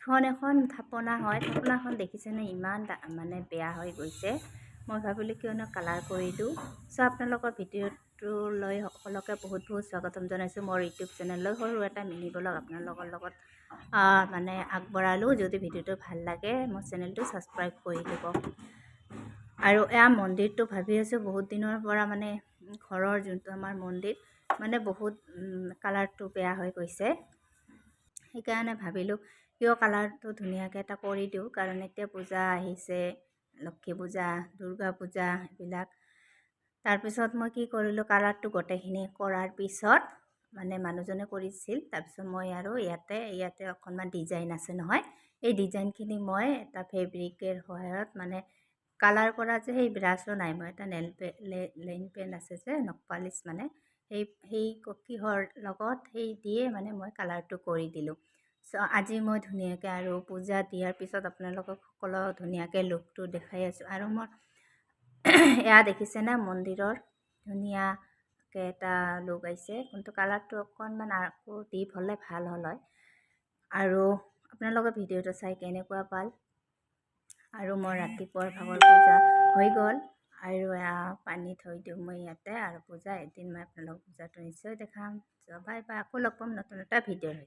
এখন এখন থাপনা হয়, থাপনাখন দেখিছেনে ইমান মানে বেয়া হৈ গৈছে। মই ভাবিলোঁ কিয়নো কালাৰ কৰি দিওঁ। চ' আপোনালোকৰ ভিডিঅ'টো লৈ সকলোকে বহুত বহুত স্বাগতম জনাইছোঁ মোৰ ইউটিউব চেনেললৈ। সৰু এটা মিনি ব্লগ আপোনালোকৰ লগত মানে আগবঢ়ালোঁ। যদি ভিডিঅ'টো ভাল লাগে, মোৰ চেনেলটো ছাবস্ক্ৰাইব কৰি দিব। আৰু এয়া মন্দিৰটো ভাবি আছোঁ বহুত দিনৰ পৰা, মানে ঘৰৰ যোনটো আমাৰ মন্দিৰ, মানে বহুত কালাৰটো বেয়া হৈ গৈছে। সেইকাৰণে ভাবিলোঁ কিয় কালাৰটো ধুনীয়াকৈ এটা কৰি দিওঁ, কাৰণ এতিয়া পূজা আহিছে, লক্ষী পূজা, দুৰ্গা পূজা এইবিলাক। তাৰপিছত মই কি কৰিলোঁ, কালাৰটো গোটেইখিনি কৰাৰ পিছত, মানে মানুহজনে কৰিছিল, তাৰপিছত মই আৰু ইয়াতে ইয়াতে অকণমান ডিজাইন আছে নহয়, এই ডিজাইনখিনি মই এটা ফেব্ৰিকৰ সহায়ত, মানে কালাৰ কৰা যে সেই ব্ৰাছো নাই, মই এটা নেল নেইল পেইণ্ট আছে যে, নখ পালিচ, মানে সেই সেই কিহৰ লগত সেই দিয়ে মানে মই কালাৰটো কৰি দিলোঁ। চ' আজি মই ধুনীয়াকৈ আৰু পূজা দিয়াৰ পিছত আপোনালোকক সকলো ধুনীয়াকৈ লুকটো দেখাই আছোঁ। আৰু মোৰ এয়া দেখিছেনে, মন্দিৰৰ ধুনীয়াকৈ এটা লুক আহিছে, কিন্তু কালাৰটো অকণমান আকৌ ডিপ হ'লে ভাল হ'ল হয়। আৰু আপোনালোকে ভিডিঅ'টো চাই কেনেকুৱা পাল? আৰু মই ৰাতিপুৱাৰ ভাগৰ পূজা হৈ গ'ল আৰু এয়া পানী থৈ দিওঁ মই ইয়াতে। আৰু পূজা এদিন মই আপোনালোকক পূজাটো নিশ্চয় দেখাম। চ' বাই বাই, আকৌ লগ পাম নতুন এটা ভিডিঅ'ৰ সৈতে।